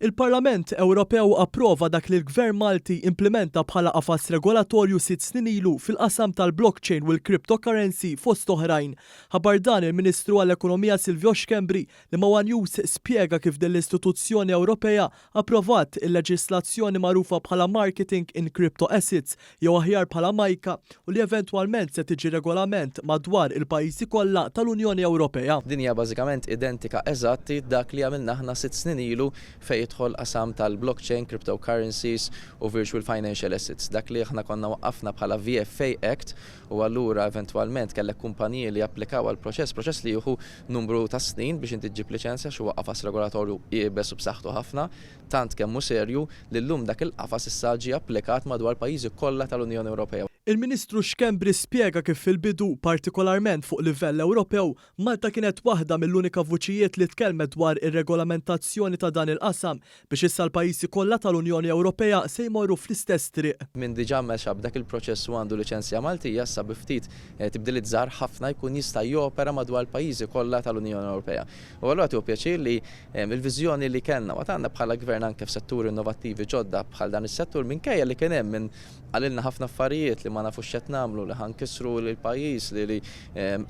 Il-Parlament Ewropew approva dak li l-Gvern Malti implimenta bħala qafas regolatorju 6 snin ilu fil-qasam tal-blockchain u l-cryptocurrency fost oħrajn. Ħabbar dan il-Ministru għall-Ekonomija Silvio Schembri li ma' One News spjega kif din l-istituzzjoni Ewropea approvat il-leġislazzjoni magħrufa bħala Marketing in Crypto Assets jew aħjar bħala MiCA u li eventwalment se tiġi regolament madwar il-pajjiżi kollha tal-Unjoni Ewropea. Din hija bażikament identika eżatti dak li għamilna aħna 6 snin ilu fejn jidħol qasam tal-blockchain, cryptocurrencies u virtual financial assets. Dak li aħna konna waqqafna bħala VFA Act u allura eventwalment kellek kumpaniji li applikaw għal proċess, proċess li jieħu numru ta' snin biex inti ġġib liċenzja xi qafas regolatorju iebes u b'saħħtu ħafna, tant kemm hu serju li llum dak il-qafas issa ġie applikat madwar pajjiżi kollha tal-Unjoni Ewropea. Il-Ministru Schembri spjega kif fil-bidu, partikolarment fuq livell Ewropew, Malta kienet waħda mill-unika vuċijiet li tkellmet dwar ir-regolamentazzjoni ta' dan il-qasam biex issa l-pajjiżi kollha tal-Unjoni Ewropea se jmorru fl-istess triq. Min diġà mexa b'dak il-proċess u għandu liċenzja Maltija issa bi ftit tibdiliet żgħar ħafna jkun jista' jopera madwar il-pajjiżi kollha tal-Unjoni Ewropea. U allura tieħu pjaċir li il-viżjoni li kellna u għandna bħala gvern anke f'setturi innovattivi ġodda bħal dan is-settur, minkejja li kien hemm min qalilna ħafna affarijiet li ma nafux x'qed nagħmlu, li ħa nkissru l-pajjiż, li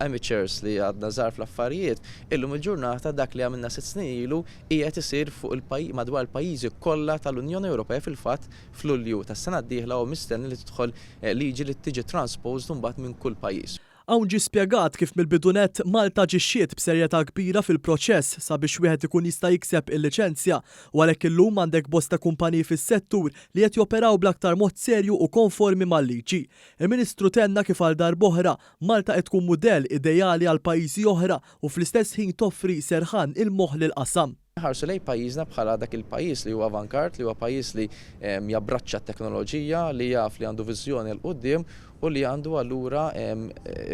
amateurs, li għadna żgħar fl-affarijiet, illum il-ġurnata dak li għamilna 6 snin ilu qiegħed isir fuq il madwar il-pajjiżi kollha tal-Unjoni Ewropea. Fil-fatt, f'Lulju tas-sena d-dieħla u mistenni li tidħol liġi li tiġi transposed mbagħad minn kull pajjiż. Hawn ġie spjegat kif mill-bidu nett Malta aġixxiet b'serjetà kbira fil-proċess sabiex wieħed ikun jista' jikseb il-liċenzja u għalhekk illum għandek bosta kumpaniji fis-settur li qed joperaw bl-aktar mod serju u konformi mal-liġi. Il-Ministru tenna kif għal darb'oħra Malta qed tkun mudell ideali għal pajjiżi oħra u fl-istess ħin toffri serħan il-moħħ lill-qasam. Ħarsu lejn pajjiżna bħala dak il-pajjiż li huwa avangard, li huwa pajjiż li jabbraċċa t-teknoloġija, li jaf li għandu viżjoni 'l quddiem u li għandu allura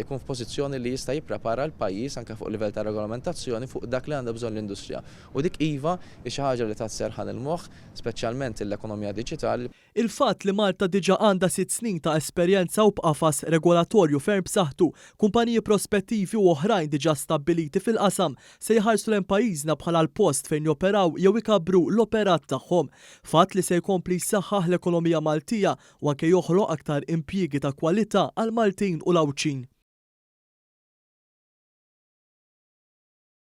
ikun f'pożizzjoni li jista' jipprepara l-pajjiż anke fuq livell ta' regolamentazzjoni fuq dak li għandha bżonn l-industrija. U dik iva hi xi ħaġa li tat serħan il-moħħ, speċjalment l-ekonomija diġitali. Il-fatt li Malta diġà għandha 6 snin ta' esperjenza u b'qafas regolatorju ferm b'saħħtu, kumpaniji prospettivi u oħrajn diġà stabbiliti fil-qasam se jħarsu lejn pajjiżna bħala l-post fejn joperaw jew ikabbru l-operat tagħhom. Fatt li se jkompli jsaħħaħ l-ekonomija Maltija u anke joħloq aktar impjiegi ta' kwalità għal Maltin u l-Għawdxin.